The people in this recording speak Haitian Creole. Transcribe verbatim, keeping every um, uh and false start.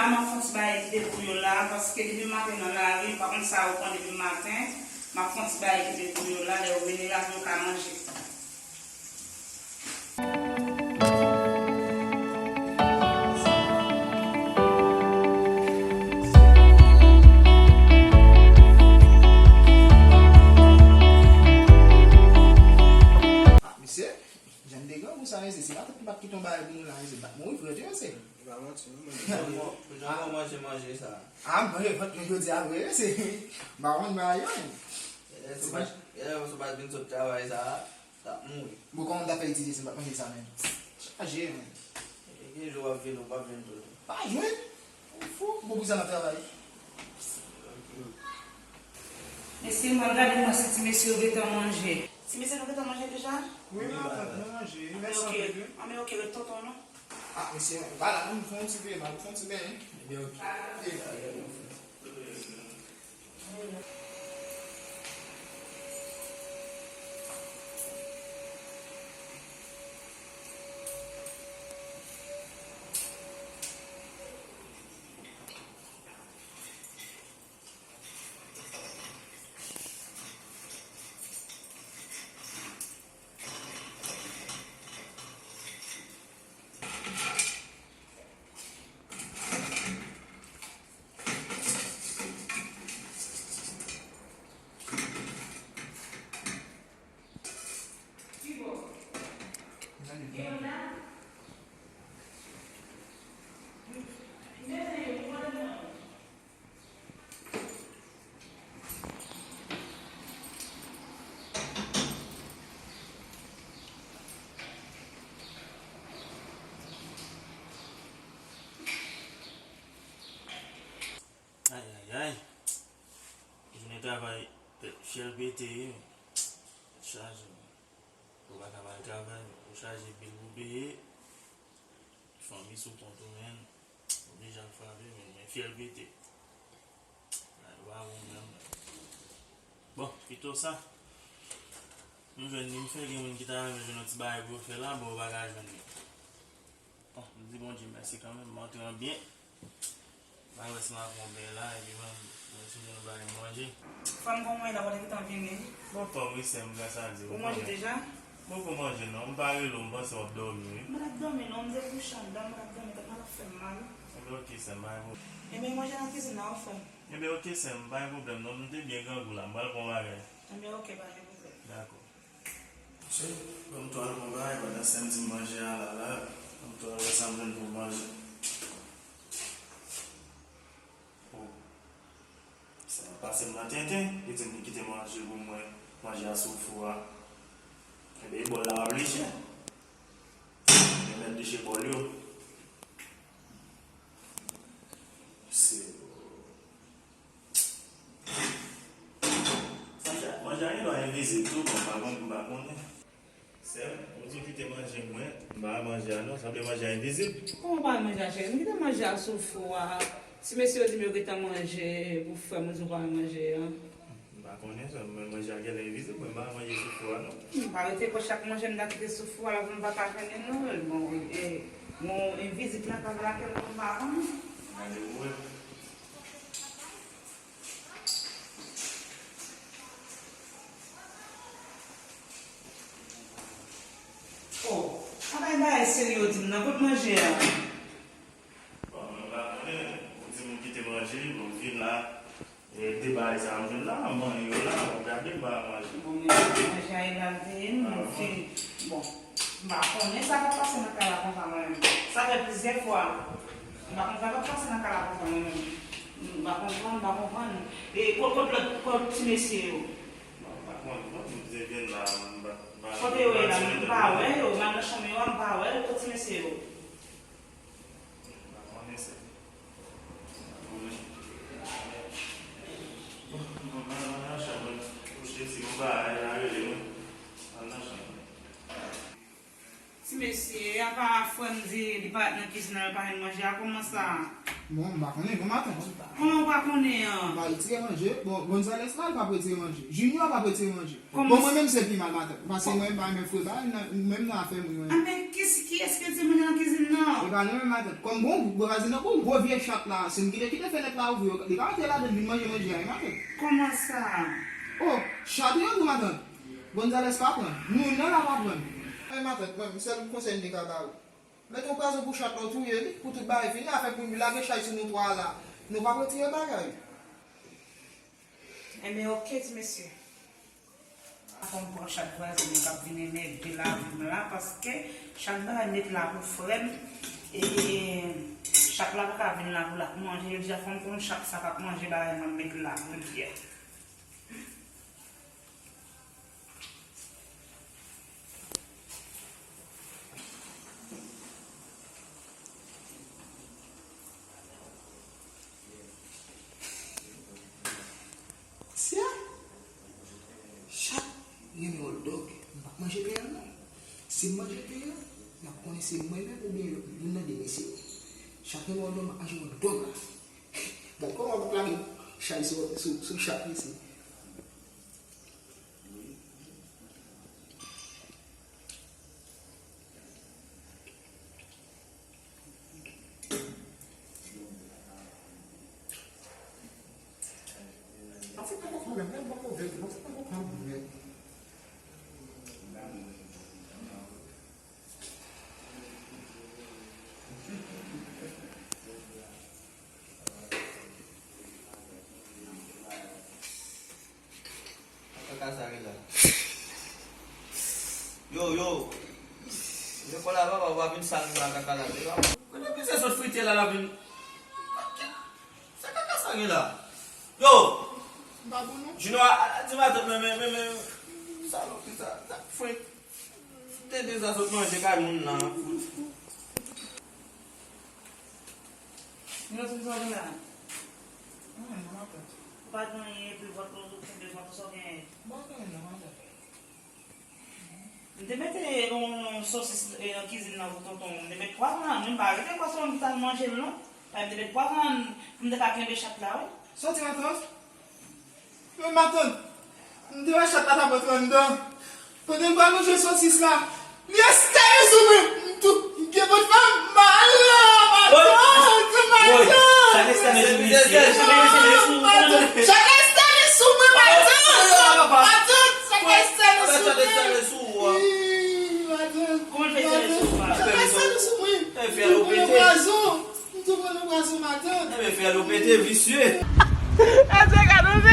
M ap fè yon ti bagay kite pou yo la, paske depi maten nan lari, m pa konn sa yo pran depi maten. M ap fè yon ti bagay kite pou yo la, lè yo vini la, pou yo ka manje. Ah, mesye, jan de grangou sa, mesye, si matant li pa t kite yon bagay pou nou la, mesye, m t ap mouri frè, mesye. E pa manti, non, mwen. Jan mwen manje manje sa. Ah, m manje vant mwen jodi a vre, mesye. M pa konn bagay yo, men. Genlè si w pa t vin sot travay sa, t ap mouri. Bon, kòman m ta fè etidye si m pa t manje sa menm? Chaje, men. E ki jou w ap vin, ou p ap vin tou? Pa jwenn. Ou fou, bon, pou sa m ap travay. Mesye, m al gade mwen si ti mesye yo gentan manje. Ti mesye nou gentan manje deja? Wi, matant, nou manje. Wi, mèsi anpil, wi. Anben, oke, ret tonton, non. Ah, mesye, m pa la, non, m fè yon ti benyen, m fè yon ti benyen. Ebyen, oke. Ay, ay, ay. Jounen travay, tèt fyèl pete, wi. Tèt chaje, wi. Ou pa ka pa al travay, ou chaje bil pou peye. Fanmi sou kont ou, men. Oblije al frape, men, men fyèl pete. Ay, ou pa bon menm. Bon, pito sa. M jwenn li, m fè gen moun ki ta renmen jwenn yon ti bagay pou yo fè la, bon, yo pa ka jwenn li. Bon, m di Bondye mèsi kanmenm, m antre an byen. M al wè si m ap pran yon bèy la, epi mwen, mwen sou yon bagay manje. Fanm kon mwen la, pa te gentan vini. Bon, fanm, wi, sè m, gras a Dye. Ou manje deja? Mwen poko manje, non. M pa rele w, m panse w ap dòmi, wi. M pa t ap dòmi, non. M te kouche anndan, m pa t ap dòmi, tèt mwen t ap fè m mal. Ebyen, oke, sè m, pa gen pwoblèm. Ebyen, oke, sè m, pa gen pwoblèm, non. M te byen grangou la, m pral pran yon bagay. Ebyen, oke, pa gen pwoblèm. Dakò. Chè, ban m tou al pran bagay, pandan sè m di m manje a la, la, ban m tou al wè sa m jwenn pou m manje. Oh. Sè m ap pase m nan tenten, li di m li kite manje pou mwen, manje a sou fou a. Ebyen, e bòl la m ap liche. Li mèt liche bòl yo. Se Manje a, manje a gen dwa envizib tou, bon, m pa konn, m pa konnen. Sè m, ou di w kite manje mwen, m pa manje a non, sanble manje a envizib. Kòman w pa manje a, cheri? M kite manje a sou fou a. Ti mesye yo di m yo gentan manje pou frè m, ou di w pa manje a. M pa konnen, sè m, men manje a genlè envizib, mwen m pa manje sou fou a non. M pa rete pran chak manje m ta kite sou fou a la pou m pa ka jwenn li non. Bon, e, bon, envizib la pa lakèl m pa konnen. Gade pou wè. Oh, pa bay bagay serye w di m nan, kot manje a? Bon, mwen pa konnen, ou di m kite manje, bon, m vin la, e, de bagay sa a m jwenn la, m manyen yo la, bon, gade m pa manje. Bon, men manje a e la l te ye, m fin, bon. M pa konnen sa k ap pase nan kay la konsa mwen menm. Sa fè plizyè fwa. M pa konn sa k ap pase nan kay la konsa mwen menm. M pa konprann, m pa konprann. E kot, kot lòt, kot ti mesye yo? M pa konn, non, m te vin la, m pa, m pa, kote yo ye la? M pa wè yo, m al nan chanm yo a, m pa wè yo, kot ti mesye yo? M pa konnen sa. Bon, m al nan chanm mwen. Kouche, si m pa al, al rele mwen. Al nan chanm mwen. Ti mesye, apa frè m di li parèt nan kizin nan, li pa jwenn manje a, kòman sa? Bon, m pa konnen non, matant. Kòman w pa konnen an? M pa retire manje. Bon, Gonzales la, li p ap retire manje. Junior p ap retire manje. Kòman? Bon, mwen menm se pi mal, matant. Paske mwen menm pa menm fre bagay, menm nan afè mwen. Anben, kiyès ki retire manje nan kizin nan? E pa nou menm, matant. Kòm bon, bon, vwazen nan, bon, gwo vye chat la, si m kite, kite fenèt la ouvri, li ka antre ladan, vin manje manje a, wi, matant. Kòman sa? Oh, chat yo, wi, matant. Gonzales pa pran. Nou menm la pa pran. Ay, matant, mwen, sèl konsèy m te ka ba ou. Mete yon pwazon pou chat la, ou touye li, pou tout bagay fini, afè pou nou lage chay sou nou twa la. Nou p ap retire bagay. Enben, oke, ti mesye. Fò m pran chat vwazen yo k ap vin enmède lavi m la, paske chat bagay met la pou frè m, e chat la pa ka vin la pou l ap manje, jodi a fò m konn chat sa k ap manje bagay mwen met la pou l ye. Sya, chat renmen hot dog. M p ap manje pen an non. Si m manje pen an, y ap konnen se mwen menm oubyen youn nan de mesye yo. Chat renmen hot dog, m ap manje hot dog la. Gad kòman m ap lage chay sou, sou, sou chat mesye. Kaka sa gen la. Yo, yo. Yo, kola papa, w pa vin sal nou la, kaka la. Yo, mwen te peze sot frite la, la vin. Sa kaka sa gen la. Yo. Junior, a, a, di matant, men, men, men, men. Salopri sa, sa frit. Tete sa sot manje kay moun nan. Nèg sa w gen la? Hmm, m ap pran. Ou pa gen anyen, epi vant ou, ou kenbe vant ou, sa w genyen? M pa gen anyen non, matant. M te mete yon sosis, eh, nan kizin nan pou tonton. M te mete twa grenn, m pa rete kwè se ou menm ki t al manje l non. M te mete twa grenn pou m te ka kenbe chat la, wi. Soti, matant. Men matant, m te wè chat la t ap rantre anndan. Pandan l pral manje sosis la, li estale sou mwen. M tou, m gen vant fè m mal la, matant, matant. Chat estale sou misye. Matant, chat estale sou mwen, matant. Matant, chat estale sou mwen. Ih, matant. Kòman l fè estale sou ou a? Chat estale sou mwen. M tou pran yon pwazon. M tou pran yon pwazon, matant. Enben, fè l ou pete, visye. Èske gade w,